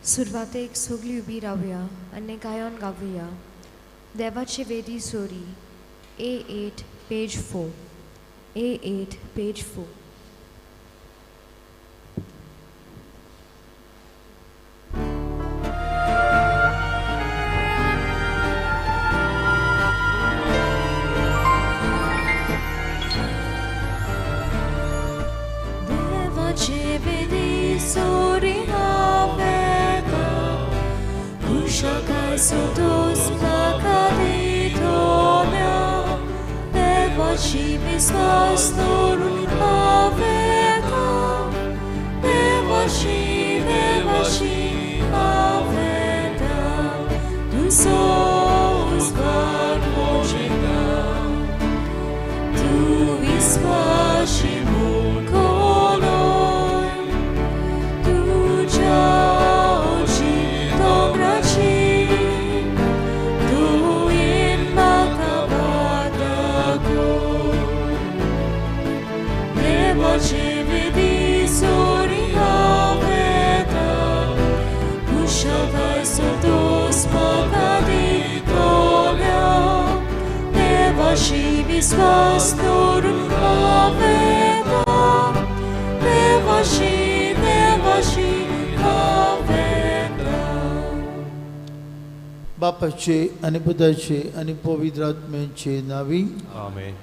सुरवातेक सगळीं उबी रावया आनी गायन गावया. देवाचे वेदी sorry, A8 page 4, A8 page 4. देवाचे वेदी सोरी हांवें कुशकाय संतोष म्हाका दितल्या, देवाची विस्वास दवरून हांवें देवाची देवाची हांवें तूं संस्कार म्हजें तूं विस्वाशी म्हूण कोलोय तुज्या दोंगराची तुवें म्हाका वादाको. देवाचे वेदी सोरी हांवें कुशकाय संतोष म्हाका दितल्या, देवाची विस्वास दवरून हांवें देवाची देवाची हांवें. बापाचे आनी पुताचे आनी पवित्र आत्म्याचे नांवी आमेन.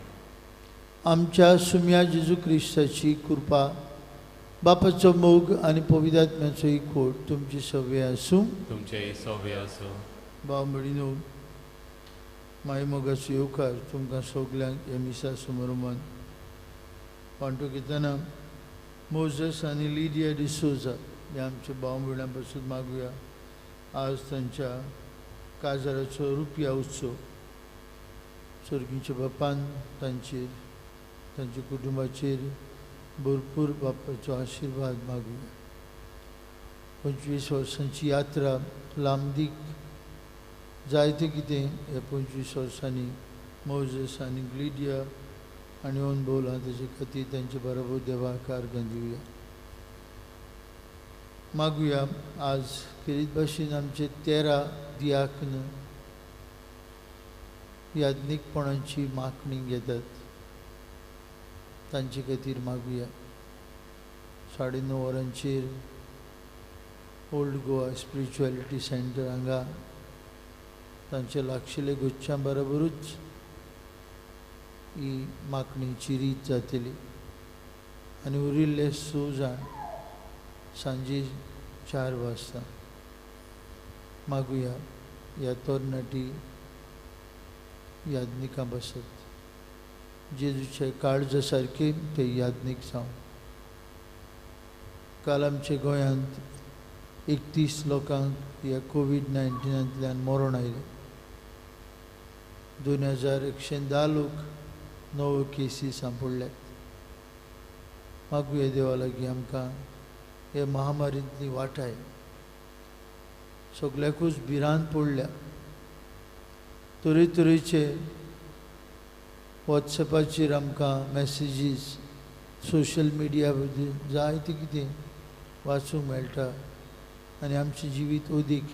आमच्या सुम्या जेजू क्रिस्ताची कृपा, बापाचो मोग आनी पवित्र आत्म्याचो एकवट तुमची सवे आसूं. तुमचे सवे आसूं. भाव भयणीनो, माय मोगाचो येवकार तुमकां सगल्यांक ह्या मिसा समारंभान वांटो घेतना मोजस आनी लिडिया डिसोजा हे आमच्या भाव भयणां पासून मागुया. आज तांच्या काजाराचो रुपया उत्सव सर्गीच्या बापान तांचेर तांच्या कुटुंबाचेर भरपूर बापाचो आशिर्वाद मागुया. 25 वर्सांची यात्रा लांबदीक जायतें कितें ह्या 25 वर्सांनी मोजस आनी ग्लिडिया आनी अणभवलां, ताचे खातीर तांचे बरोबर देवाक आर्गां दिवया. मागुया आज खेरीत भाशेन आमचे 13 दियाक्न याज्ञीकपणाची मागणी घेतात, तांचे खातीर मागुया. 9:30 वरांचेर ओल्ड गोवा स्पिरिच्युएलिटी सेंटर हांगा तांचे लागशिल्ले गुच्छां बरोबरूच ही मागणीची रीत जातली आनी उरिल्ले 6 जाण सांजे 4 वाजता. मागुया ह्या तरणाटी याज्ञिकां बसत जेजूचे काळजा सारके ते याज्ञीक जावं. काल आमच्या गोंयांत 31 लोकांक ह्या कोवीड-19 मरण आयलें. 2110 लोक नव्यो केसी सांपडल्यात. मागुया देवा लागीं आमकां हे महामारींतली वाटाय. सगल्याकूच भिरांत पडल्या. तरेतरेचे वॉट्सएपाचेर आमकां मॅसेजीस, सोशल मिडिया जायतें कितें वाचूंक मेळटा आनी आमचें जिवीत अदीक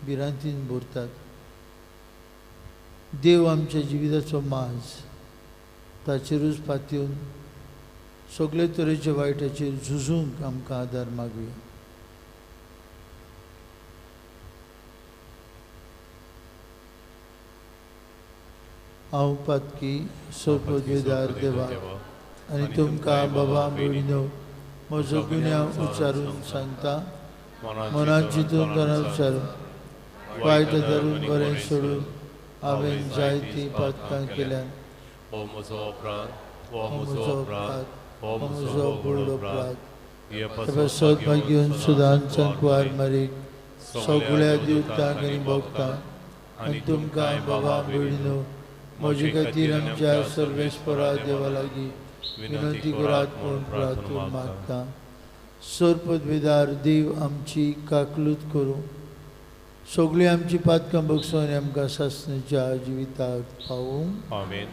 भिरांतीन भरतात. देव आमच्या जिविताचो माज, ताचेरूच पातयेवन सगळे तरेच्या वायटाचेर झुजूंक आमकां आदार मागुया. हांव पातकी सोपदेदार देवा आनी तुमकां बाबा भयणीनो म्हजो गुन्यांव उच्चारून सांगता. मनात चिंतून तणाव उच्चारून वायट धरून बरें सोडून हांवें जायतीं पातकां केल्यात. हो म्हजो अपराध, हो म्हजो अपराध, हो म्हजो व्हड अपराध. हे पासत मागीर सुदांचान कुवार मारीक सगळ्या दिवतांक आनी भोगतांक आनी तुमकां बाबा भयणीनो म्हजे खातीर आमच्या सर्वेस्परा देवा लागीं विनंती करात म्हूण प्रार्थना मागता. सरपदवेदार देव आमची काकलूत करूं, सगळीं आमची पातकां बगसून आनी आमकां सासणाच्या जिविताक पावूं. आमेन.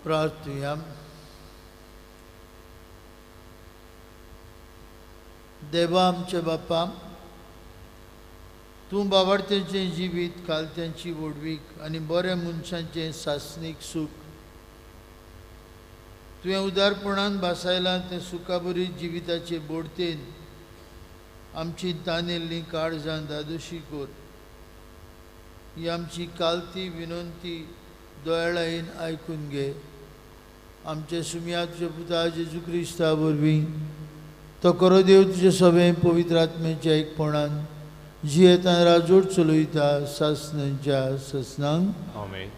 प्रार्थुया. देवा आमच्या बापा, तूं बाबार्थ्यांचें जिवीत, कालत्यांची व्हडवीक आनी बऱ्या मनशांचें सासणीक सूख तुवें उदारपणान भासायलां. तें सुखाबरी जिविताचे बोडतेन आमची तानेल्लीं काळजां दादोशी कर. ही आमची कालती विनंती दोयाळायेन आयकून घे. आमचे सुमया तुज्या पुता जेजू क्रिस्ता वरवीं तो करो देव तुजे सगळें पवित्र आत्म्याच्या एकपणान जियेतान राजोट चलयता सासणाच्या ससनांक. आमेन.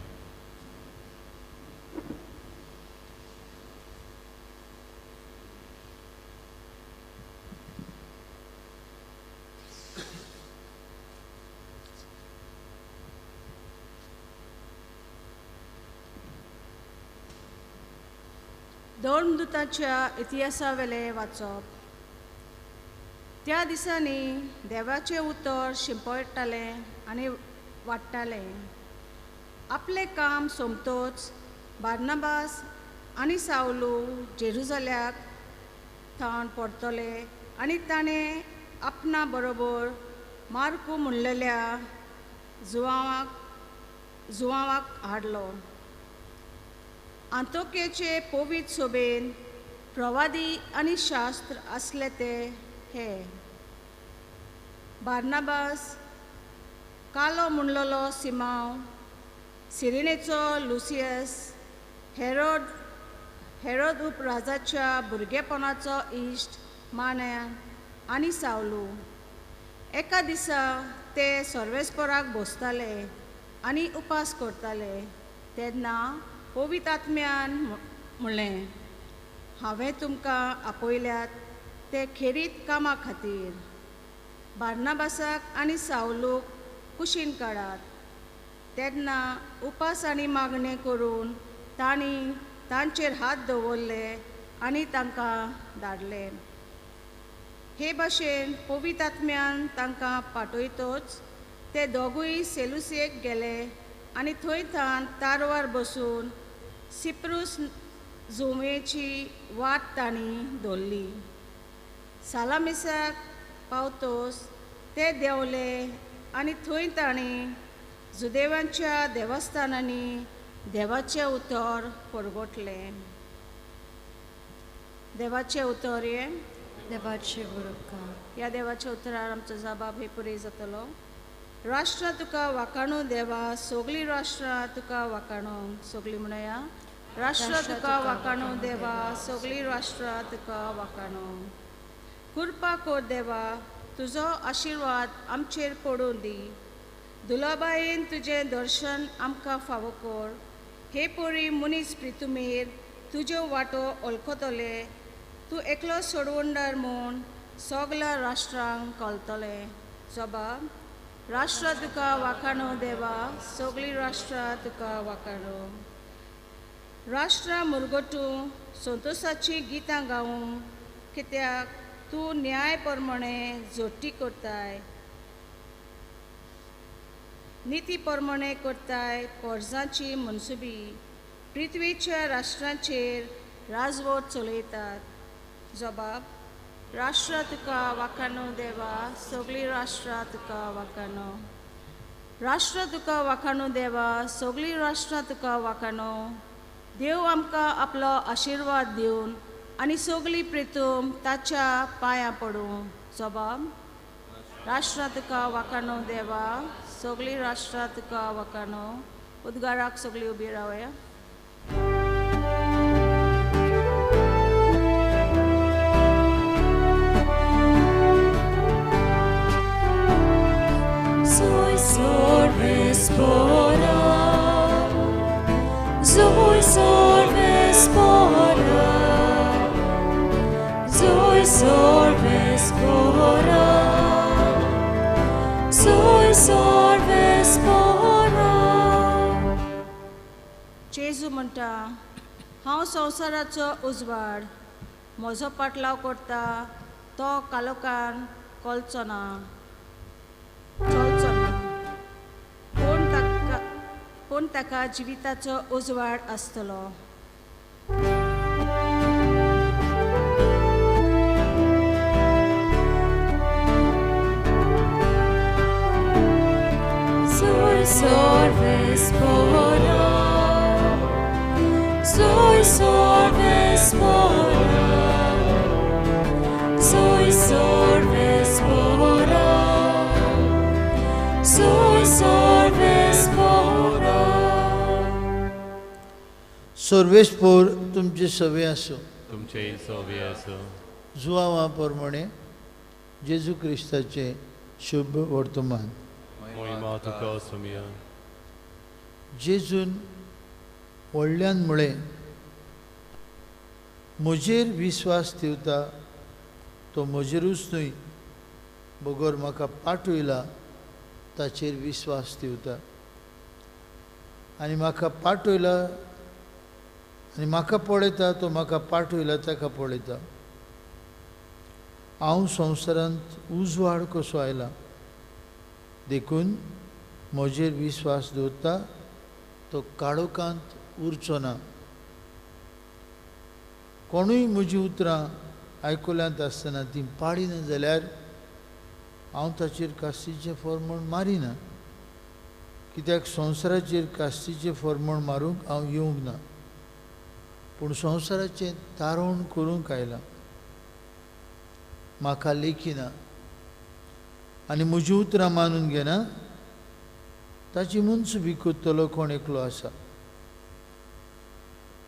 धर्मदूताच्या इतिहासावेलें वाचप. त्या दिसांनी देवाचें उतर शिंपडटालें आनी वाडटालें. आपलें काम सोंपतोच बार्नाबास आनी सावलू जेरुजाल्याक थावन परतले आनी ताणें आपणा बरोबर मार्कू म्हणलेल्या जुवांवाक हाडलो. आंतोकेचे पवित्र सोबेन प्रवादी आनी शास्त्र आसले ते हे बार्नाबास, कालो म्हणलेलो सिमांव, सिरिनेचो लुसियस, हेरोद उपराजाच्या भुरगेपणाचो इश्ट मान्या आनी सावलू. एका दिसा ते सर्वेस्पराक बसताले आनी उपास करताले तेन्ना पवित्र आत्म्यान म्हणलें, हांवें तुमकां आपयल्यात ते खेरीत कामा खातीर. बार्नाबासाक आनी सावलूक कुशीन काडात. तेन्ना उपास आनी मागणें करून तांणी तांचेर हात दवरले आनी तांकां धाडले. हे भाशेन पवित्र आत्म्यान तांकां पाठयतोच ते दोगूय सेलुसेक गेले आनी थंय थावन तारवार बसून सिप्रूस जुंवेची वाट तांणी धरली. सालामिसाक पावतोच ते देंवले आनी थंय तांणी जुदेवांच्या देवस्थानांनी देवाचें उतर परगटलें. देवाचें उतर हें देवाचें बरोवप. ह्या देवाच्या उतरार आमचो जबाब हे पुराय जातलो. राष्ट्रां तुका वाखाणू देवा, सगळीं राष्ट्रां तुका वाखाणू. सगळीं म्हणया, राष्ट्रां तुका वाखाणू देवा, सगळीं राष्ट्रां तुका वाखाणू. कृपा कर देवा, तुजो आशिर्वाद आमचेर पडूं दी. दुलाबायेन तुजें दर्शन आमकां फावो कर. हे परी मनीस प्रितुमेर तुज्यो वाटो वळखतले. तूं एकलो सोडवणदार म्हूण सगल्या राष्ट्रांक कळटलें. जबाब, राष्ट्रां तुका वाखाणू देवा, सगळीं राष्ट्रां तुका वाखाणू. राष्ट्रां मुरगटूं संतोशाचीं गितां गावूं, कित्याक तूं न्याय प्रमाणे जोटी करताय, निती प्रमाणे करताय पोरजांची मनसुबी. पृथ्वीच्या राष्ट्रांचेर राजवट चलयतात. जबाब, राष्ट्रां तुका वाखाणू देवा, सगळीं राष्ट्रां तुका वाखाणू. राष्ट्रां तुका वाखाणू देवा, सगळीं राष्ट्रां तुका वाखाणू. देव आमकां आपलो आशिर्वाद दिवन आनी सगळीं प्रितूम ताच्या पांयां पडूं. जबाब, राष्ट्रां तुका वाखाणू देवा, सगळीं राष्ट्रां तुका वाखाणू. उद्गाराक सगळीं उबी रावया. Zoe sorvespora, Zoe sorvespora, Zoe sorvespora. जेजू म्हणटा, हांव संवसाराचो उजवाड. म्हजो पाटलाव करता तो कालोकान कळचो ना, चलचो ना, पूण ताका जिविताचो उजवाड आसतलो. Sorvespora, Soi sorvespora, Soi sorvespora, Soi sorvespora. सर्वेस्पोर तुमचे सवे आसूं. तुमचे सवे आसूं. जुआवा प्रमाणे जेजू क्रिस्ताचें शुभ वर्तमान. मोहिमा तुका सोमिया. जेजून व्हडल्यान म्हळें, म्हजेर विस्वास ठेवता तो म्हजेरूच न्हय बगर म्हाका पाठयला ताचेर विस्वास ठेवता, आनी म्हाका पाठयला आनी म्हाका पळयता तो म्हाका पाठयला ताका पळयता. हांव संवसारांत उजवाड कसो आयला, देखून म्हजेर विस्वास दवरता तो काळोखांत उरचो ना. कोणूय म्हजीं उतरां आयकुल्यांत आसतना तीं पाळिना जाल्यार हांव ताचेर कास्तीचें फॉर्मण मारिना, कित्याक संवसाराचेर कास्तीचें फॉर्मण मारूंक हांव येवंक ना, पूण संवसाराचें तारण करूंक आयलां. म्हाका लेखिना आनी म्हजीं उतरां मानून घेना ताची मनसुबी करतलो कोण एकलो आसा.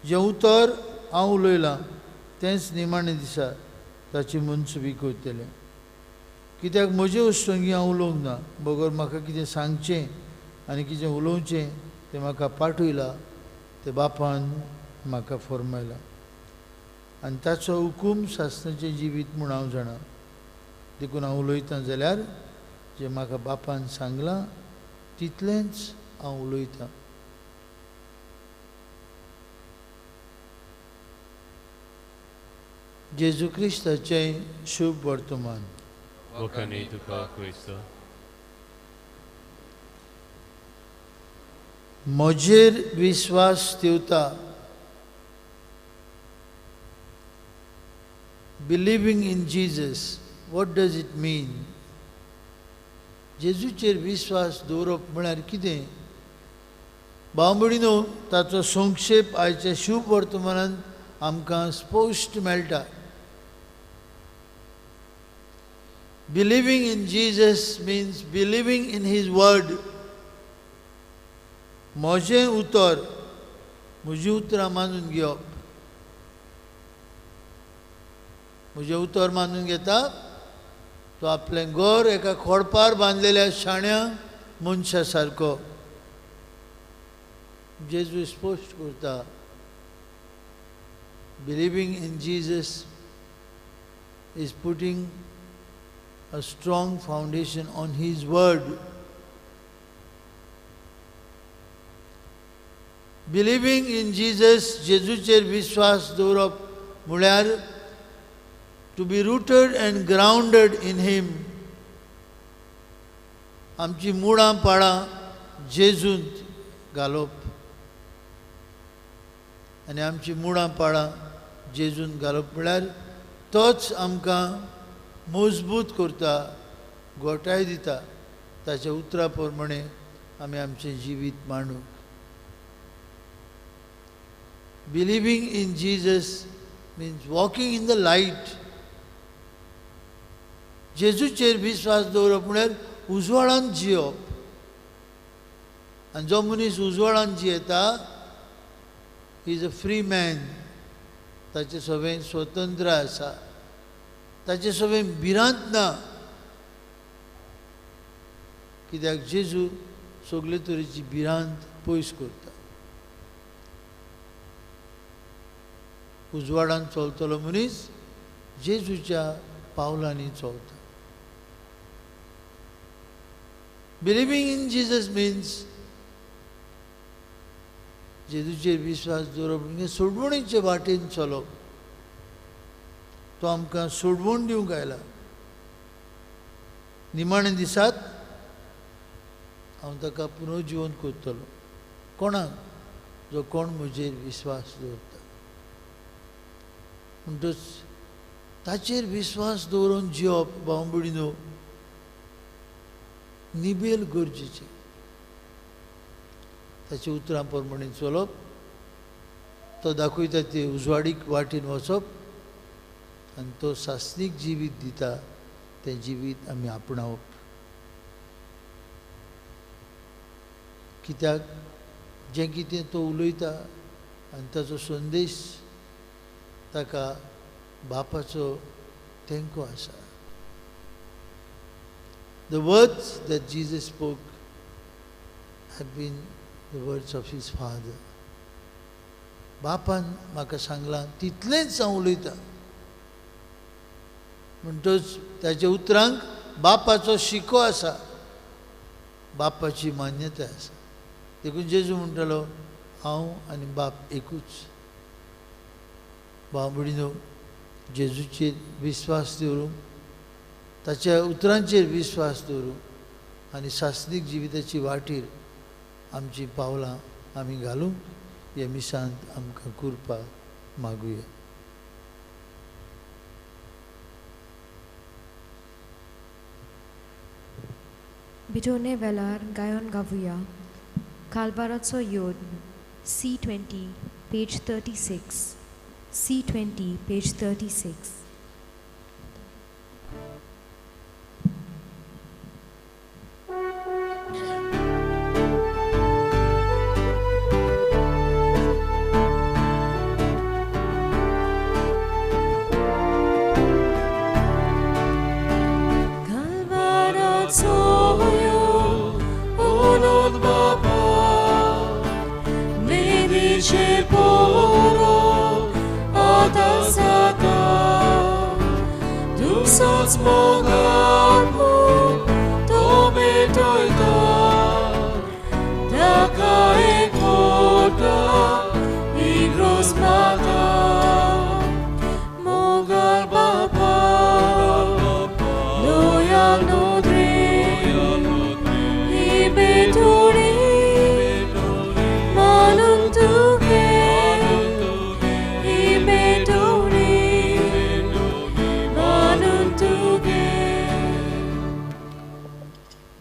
जें उतर हांव उलयलां तेंच निमाणें दिसा ताची मनसुबी करतलें, कित्याक म्हजे वस्तुंगी हांव उलोवंक ना, बगर म्हाका कितें सांगचें आनी कितें उलोवचें तें म्हाका पाठयलां तें बापान म्हाका फॉर्मायलां, आनी ताचो हुकूम सासणाचें जिवीत म्हूण हांव जाणा. देखून हांव उलयतां जाल्यार जें म्हाका बापान सांगलां तितलेंच हांव उलयतां. जेजू क्रिस्ताचें शुभ वर्तमान. म्हजेर विस्वास ठेवता, believing in Jesus, what does it mean? जेजूचेर विस्वास दवरप म्हळ्यार कितें? भाव भयणीनो, ताचो संक्षेप आयच्या शुभ वर्तमानान आमकां स्पश्ट मेळटा. Believing in Jesus means believing in his word. म्हजें उतर, म्हजीं उतरां मानून घेवप. म्हजें उतर मानून घेता तो आपलें घर एका खोडपार बांदलेल्या शाण्या मनशा सारको. जेजू स्पश्ट करता, believing in Jesus is putting a strong foundation on his word. Believing in Jesus, जेजूचेर विस्वास दवरप म्हळ्यार to be rooted and grounded in him. आमची मुळां पाळां जेजूंत घालप, आनी आमची मुळां पाळां जेजूंत घालप म्हळ्यार तोच आमकां मजबूत करता, गोठाय दिता. ताच्या उतरा प्रमाणे आमी आमचें जिवीत मांडूंक. Believing in Jesus means walking in the light. जेजूचेर विस्वास दवरप म्हळ्यार उजवाडान जियेवप, आनी जो मनीस उजवाडान जियेता he is a free man. ताचें सगळें स्वतंत्र आसा, ताचें सगळें भिरांत ना, कित्याक जेजू सगळे तरेची भिरांत पयस करता. उजवाडान चलतलो मनीस जेजूच्या पावलांनी चलता. Believing in Jesus means जेजूचेर विस्वास दवरप म्हणजे सोडवणीचे वाटेन चलप. तो आमकां सोडवण दिवंक आयला. निमाणे दिसात हांव ताका पुनर्जिवन करतलो. कोणाक? जो कोण म्हजेर विस्वास दवरता. म्हणटच ताचेर विस्वास दवरून जिवप भाव भयणीनो निबेल गरजेचें. ताच्या उतरां प्रमाणे चलप, तो दाखयता ते उजवाडीक वाटेन वचप आनी तो सासणीक जिवीत दिता तें जिवीत आमी आपणावप. कित्याक जें कितें तो उलयता आनी ताचो संदेश ताका बापाचो तेंको आसा. The words that Jesus spoke have been the words of his Father. बापान म्हाका सांगलां तितलेंच हांव उलयतां. म्हणटच ताच्या उतरांक बापाचो शिको आसा, बापाची मान्यताय आसा. देखून जेजू म्हणटालो हांव आनी बाप एकूच. भाव भयणीनो, जेजूचेर विस्वास दवरूंक, ताच्या उतरांचेर विस्वास दवरूंक आनी सासणीक जिविताची वाटेर आमची पावलां आमी घालूंक ह्या मिसांत आमकां कृपा मागुया. भिजोने वेलार गायन गावया कालबाराचो योद C20 page 36 C20 page 36.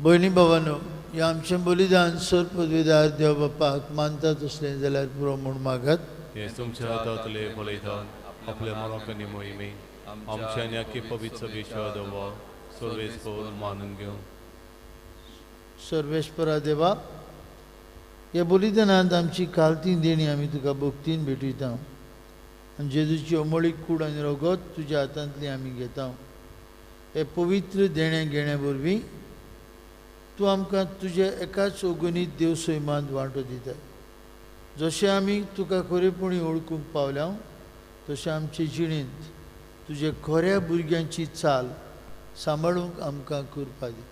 भयणी भावानो, ह्या आमचें बलिदान सर्पद्विदार देव बापाक मानता तसलें जाल्यार पुरो म्हूण मागात. हें तुमच्या हातांतलें बलिदान आपल्या मनाक आनी मोहिमे आमच्या आनी आख्खे पवित्र सभेच्या देवा सर्वेस्पर मानून घेवं. सर्वेस्परा देवा, ह्या बलिदानांत आमची कालती देणी आमी तुका भक्तीन भेटयता आनी जेजूची अमोळीक कूड आनी रगत तुज्या हातांतली आमी घेता. हे पवित्र देणें घेण्या वरवीं तूं आमकां तुजे एकाच अगणीत देव सैमांत वांटो दिता. जशें आमी तुका खरेपणी वळखूंक पावल्या तशें आमचे जिणेंत तुजे खऱ्या भुरग्यांची चाल सांबाळूंक आमकां कृपा दी.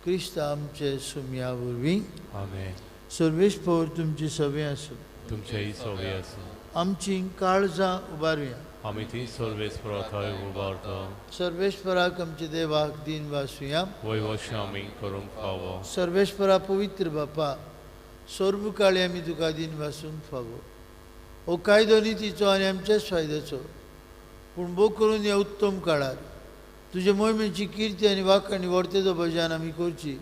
क्रिस्त आमचे सुमया वरवीं. आमेन. सर्वेस्पर तुमची सवे आसूं, तुमचेय सवे आसूं. आमची काळजां उबारुया. आमी ती सर्वेस्परा थंय उबारता. सर्वेस्पराक आमच्या देवाक दिन वासुया. वैवश आमी करूंक फावो. सर्वेस्परा पवित्र बापा, सर्व काळी आमी तुका दिन वासूंक फावो. हो कायदो नितीचो आनी आमच्याच फायद्याचो, पूण भोव करून ह्या उत्तम काळार तुजे मोहिमेची किर्ती आनी वाखाणी वर्तेचो भजन आमी करची,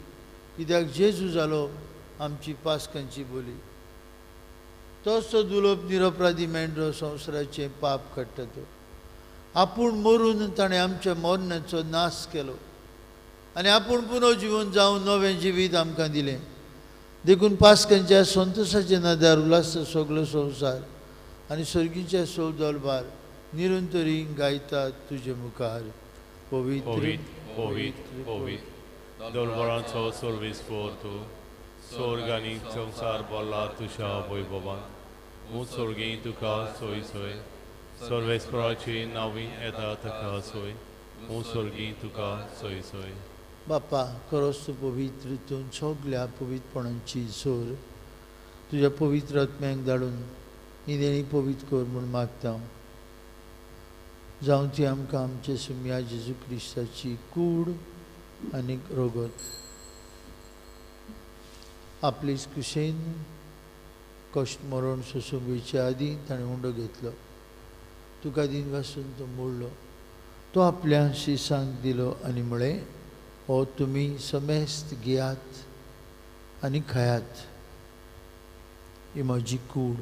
कित्याक जेजू जालो आमची पास्कांची बोली. तोच तो दुलोप निरपराधी मेंढरो संवसाराचें पाप काडटा. तो आपूण मरून ताणें आमच्या मरणाचो नाश केलो आनी आपूण पुनर्जिवन जावन नवें जिवीत आमकां दिलें. देखून पास्कांच्या संतोशाच्या नदर उल्हासता सगलो संवसार आनी सर्गीच्या सौदलभार निरंतरी गायता तुजे मुखार. पवित्र पवित्र पवित्र दलबरांचो सर्वेस्पर तूं, स्वर्ग आनी संवसार भरला तुज्या वैभवान. मूं स्वर्गी तुका सोय सोय, सर्वेस्पराची नांवी येता ताका सोय, मूं स्वर्गी तुका सोय सोय. बापा, खरोच तूं पवित्र, तूं सगल्या पवित्रपणांची जोर तुज्या पवित्र आत्म्याक धाडून ही देणी पवित्र कर म्हूण मागता. जावं ती आमकां आमचे सुमया जेजू क्रिस्ताची कूड आनी रगत. आपलीच कुशेन कश्ट मरण सोसूंक वयचे आदीं ताणें उंडो घेतलो, तुका दिन वासून तो मोडलो, तो आपल्या शिसांक दिलो आनी म्हळें, हो तुमी समेस्त घेयात आनी खायात. ही म्हजी कूड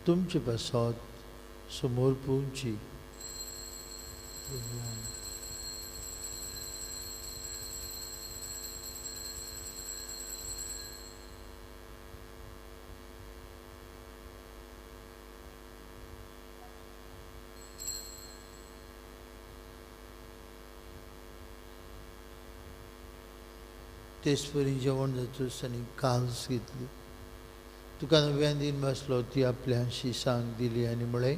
तुमचे पासत समर्पूंची. तेचपरी जेवण जातूच आनी काल्स घेतली. तुका नव्यान दिन बसलो ती आपल्या शिसांक दिली आनी म्हळें,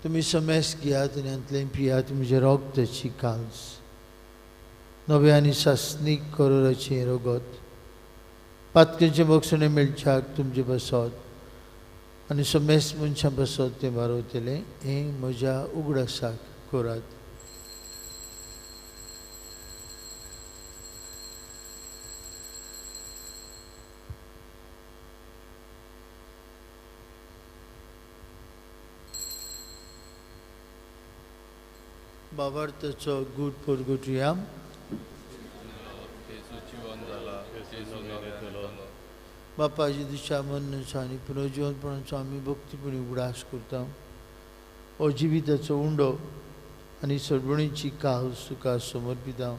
तुमी समेस घेयात आनी हांतलें पियात, म्हजें रोगताची काल्स, नव्या आनी सासणीक करोराचें रगत, पातकेचें बक्षणें मेळच्याक तुमचे बसत आनी समेस मनशां बसत तें बारवतलें, हें म्हज्या उगडासाक करात. बाबार्थाचो गूट परगुटया. बापा जेजूच्या मरणाचो आनी पुनर्जिवनपणाचो आमी भक्तीपणी उगडास करता. हो जिविताचो उंडो आनी सरबणीची कास तुका समर्पिता.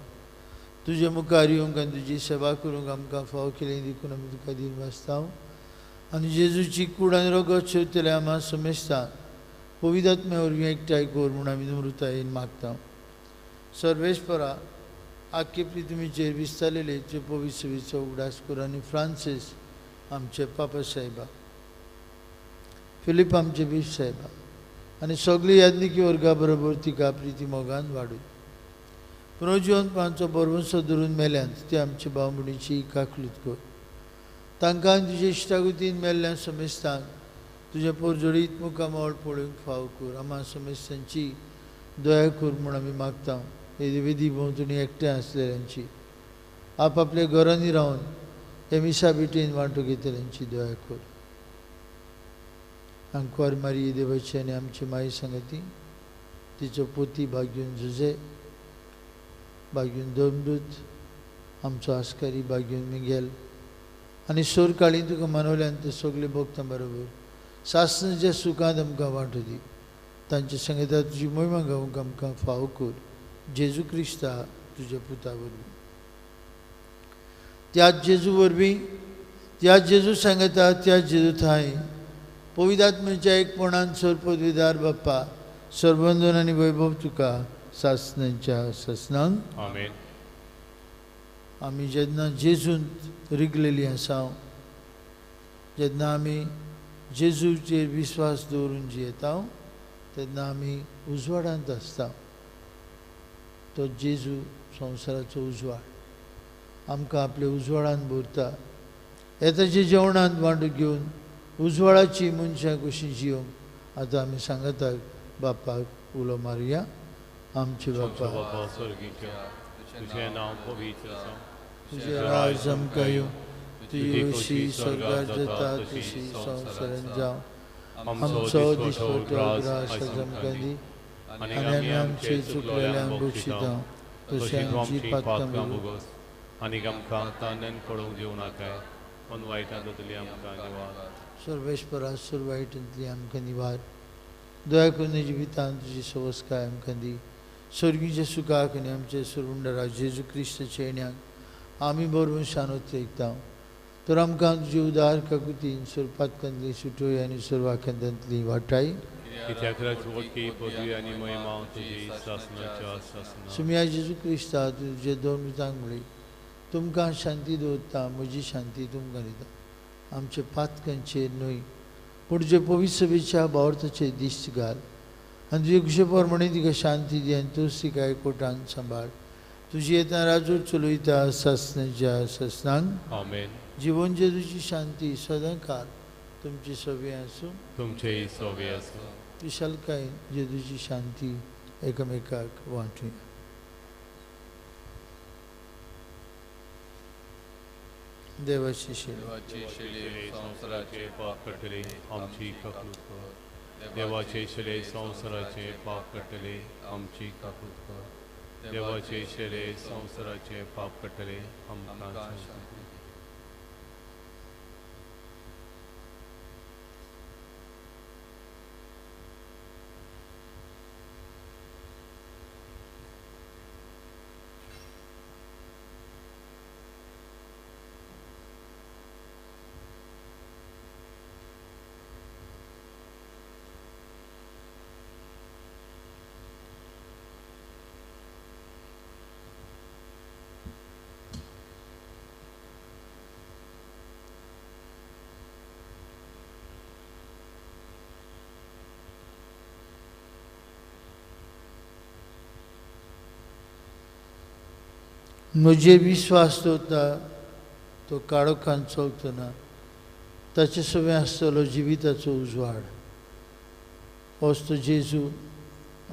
तुजे मुखार येवंक आनी तुजी सेवा करूंक आमकां फावो केली देखून आमी तुका दिन वाचता. आनी जेजूची कूड आनी रगत शेवतले आमा समेस्ता पवित्र आत्म्या वरवीं एकठांय कर म्हूण आमी नम्रतायेन मागता. सर्वेस्परा आख्खे पृथ्वीचेर विस्तारलेले जे पवित्र सभेचो उगडास कर आनी फ्रांसीस आमचे पापा साहेबा, फिलीप आमचे बीश साहेबा आनी सगळी याज्ञिकी वर्गा बरोबर तिका प्रिती मोगान वाडून पुनर्जिवनपणाचो बरवंसो धरून मेल्यांत ते आमचे भाव भयणीची काकलूत कर. तांकां तुजे इश्टागतीन मेल्ल्या समेस्तांक तुजें पोरजोडीत मुखामळ पळोवंक फाव कर. आमा समेस्तांची दया कर म्हूण आमी मागता. हे वेदी भोंवतणी एकठांय आसलेल्यांची, आपआपल्या घरांनी रावन हे मिसा भेटेन वांटो घेतल्यांची दया कर. आंकवार मारी देवाची आनी आमची माई सांगती, तिचो पोती भाग्यून जुजे, भाग्यून दमदूत, आमचो आस्कारी भाग्यून मिगेल आनी सोर काळी तुका मनवल्यान ते सगळे भोगता बरोबर सासणाच्या सुखांत आमकां वांटो दी. तांच्या संगीतात तुजी मोहिमा गावंक आमकां फावो कर. जेजू क्रिस्ता तुज्या पुता वरवीं. त्याच जेजू वरवीं, त्याच जेजू सांगता, त्याच जेजू थांय पवित्र आत्म्याच्या एकपणान सर्वपदवीदार बाप्पा सर्वंदन आनी वैभव तुका सासणाच्या सासणांक. आमेन. आमी जेन्ना जेजूंत रिगलेली आसा, जेन्ना आमी जेजूचेर विस्वास दवरून जियेता, तेन्ना आमी उजवाडांत आसता. तो जेजू संवसाराचो उजवाड आमकां आपल्या उजवाडान भरता. येताच्या जेवणांत वांटो घेवन उजवाडाची मनशां कशी जिवंक आतां आमी सांगता बापाक उलो मारुया. आमचे बापा तुजें नांव पवित्र जावं, तुजें राज आमकां येवं, तुजी खुशी स्वर्गार जाता तशी संवसारांत जावं. आमचो दिसपट्टो ग्रास आज आमकां दी आनी आमी आमचे चुकलेल्यांक बक्षिता तशें आमची पातकां भोगोस आनी आमकां तान्यान पडोवंक दिवं नाकाय, पूण वायटांतली आमकां निवार. सर्वेस्परा सर्व वायटांतली आमकां निवार. दया करून जिवितांत तुजी सवस्काय आमकां दी. स्वर्गीच्या सुखाक आनी आमचे सुरुंडरा जेजू क्रिस्ताच्या येण्याक आमी बरोवन शानोत ऐकता. तर आमकां तुजी उदार काकुतीन सर्वपातकांतली सुटोय आनी सर्वाखांतांतली वाटाय. कित्याक राजवटकी पदवी आनी महिमा तुजी सासणाच्या सासणाक. सुमिया जेजू क्रिस्ता तुजे दोन मितांक म्हळी, तुमकां शांती दवरता, म्हजी शांती तुमकां दिता. आमचे पातकांचेर न्हय पूण तुजे पवित्र सभेच्या भावार्थाचेर दिश्ट घाल आनी तुजे खुशे प्रमाणे तिका शांती दी आनी तूंच तिका एकवटान सांबाळ. तुजी येतना राजवट चलयता सासणाच्या सासणांक. आमेन. जिवन जेजूची शांती सदांकाळ तुमची सवे आसूं, तुमचेय सवे आसूं. विशालकायेन जेजूची शांती एकामेकाक वांटुया. देवाची शिले संवसाराचे पाप काडटले आमची काकूत कर. देवाचे शिले संवसाराचे पाप काडटले आमची काकूत कर. देवाचे शिले संवसाराचे पाप काडटले आमकां शांती. म्हजेर विस्वास दवरता तो काळोखान चलतना ताचे सवें आसतलो जिविताचो उजवाड. होच तो जेजू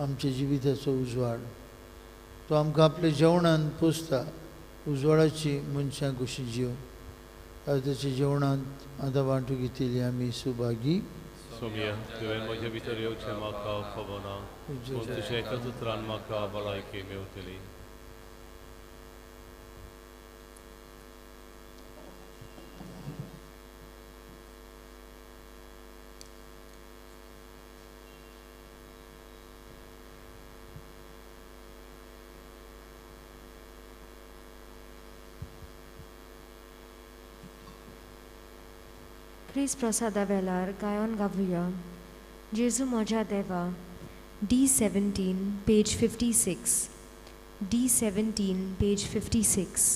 आमच्या जिविताचो उजवाड. तो आमकां आपल्या जेवणान पोसता, उजवाडाची मनशां कशी जीव. ताच्या जेवणांत आतां वांटू घेतिल्ली आमी सुभागी. सोम्या, तुवें म्हज्या भितर येवचें म्हाका खबर ना, पूण तुज्या एकाच उतरान म्हाका भलायकी मेवतली. क्रिस्त प्रसादा वेलार गायन गावया जेजू म्हज्या देवा. D17 page 56. D17 page 56.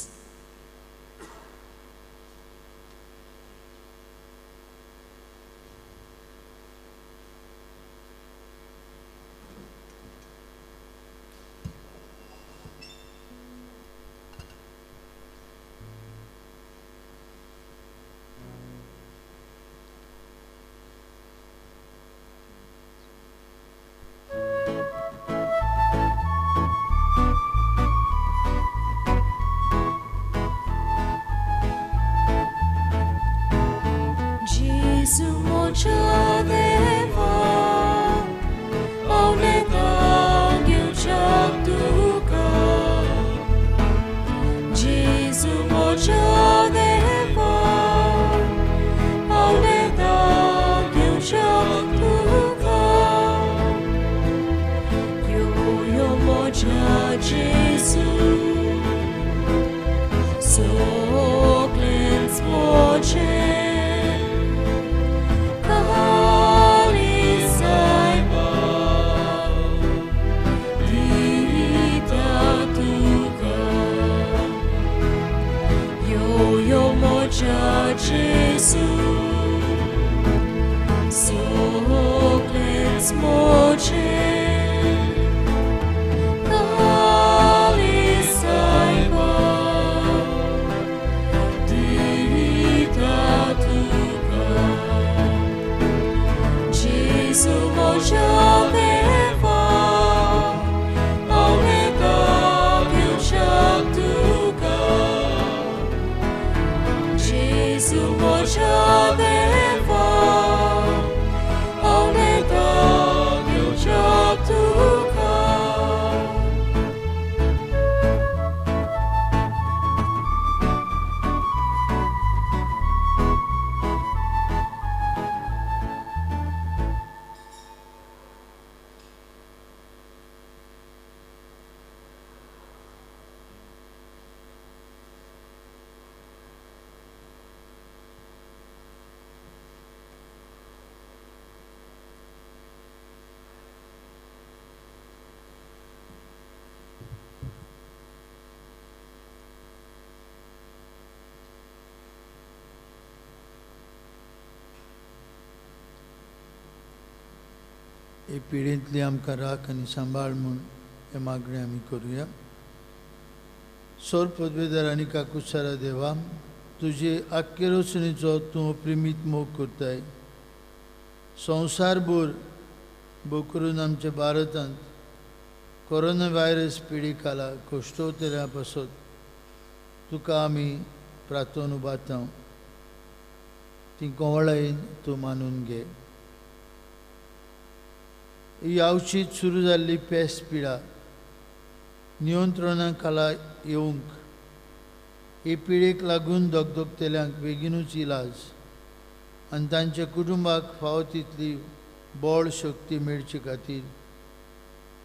हे पिढेंतली आमकां राख आनी सांबाळ म्हूण हें मागणें आमी करुया. सोर पदवेदार आनी काकुसारा देवा, तुजे आख्खे रचणेचो तूं प्रेमीत मोग करताय. संवसारभर भोव करून आमच्या भारतांत कोरोना व्हायरस पिडी खाला कश्टवतल्या पासत तुका आमी प्रार्थना उबारता. ती कोवळायेन तूं मानून घे. ही आवशीत सुरू जाल्ली पेस पिडा नियंत्रणा खाला येवंक हे पिडेक लागून दगदगतल्यांक बेगीनूच इलाज आनी तांच्या कुटुंबाक फावो तितली बळ शक्ती मेळचे खातीर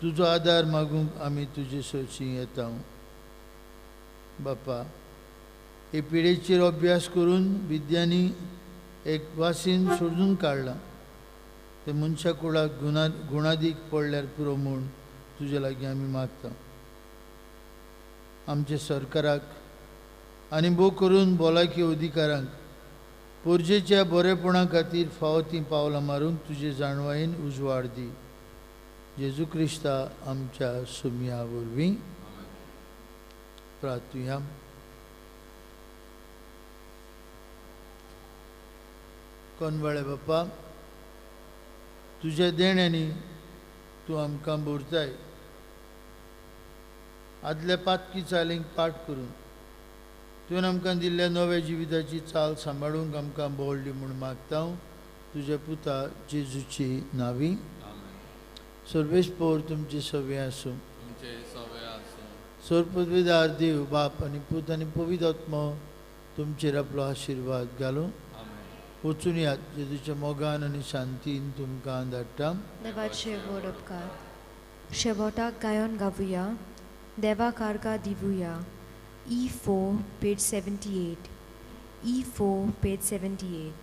तुजो आदार मागूंक आमी तुजे सरशी येता. बापा, हे पिडेचेर अभ्यास करून विज्ञानी एक वासीन सोदून काडलां. ते मनशा कुळाक गुणादीक पडल्यार पुरो म्हूण तुजे लागीं आमी मागता. आमच्या सरकाराक आनी भोव करून भलायकी अधिकाऱ्यांक पोरजेच्या बरेपणा खातीर फावो तीं पावलां मारूंक तुजे जाणवायेन उजवाड दी. जेजू क्रिस्ता आमच्या सुमया वरवीं. प्रार्थुया. कोनवाळे बापा, तुज्या देण्यांनी तूं आमकां भरताय. आदल्या पातकी चालींक पाठ करून तुवें आमकां दिल्ल्या नव्या जिविताची चाल सांबाळूंक आमकां बोल दी म्हूण मागता हांव तुज्या पुता जेजूची नावी. सर्वेस्पोर तुमचे सवे आसूं. सर्वपदवीदार देव बाप आनी पूत आनी पवित्र आत्मो तुमचेर आपलो आशिर्वाद घालूं. वचून यात जेजूच्या मोगान आनी शांतीन तुमकां धाडटा. देवाचे व्हड उपकार. शेवटाक गायन गावया देवा कारगा दिवया. E4 page 78. E4 page 78.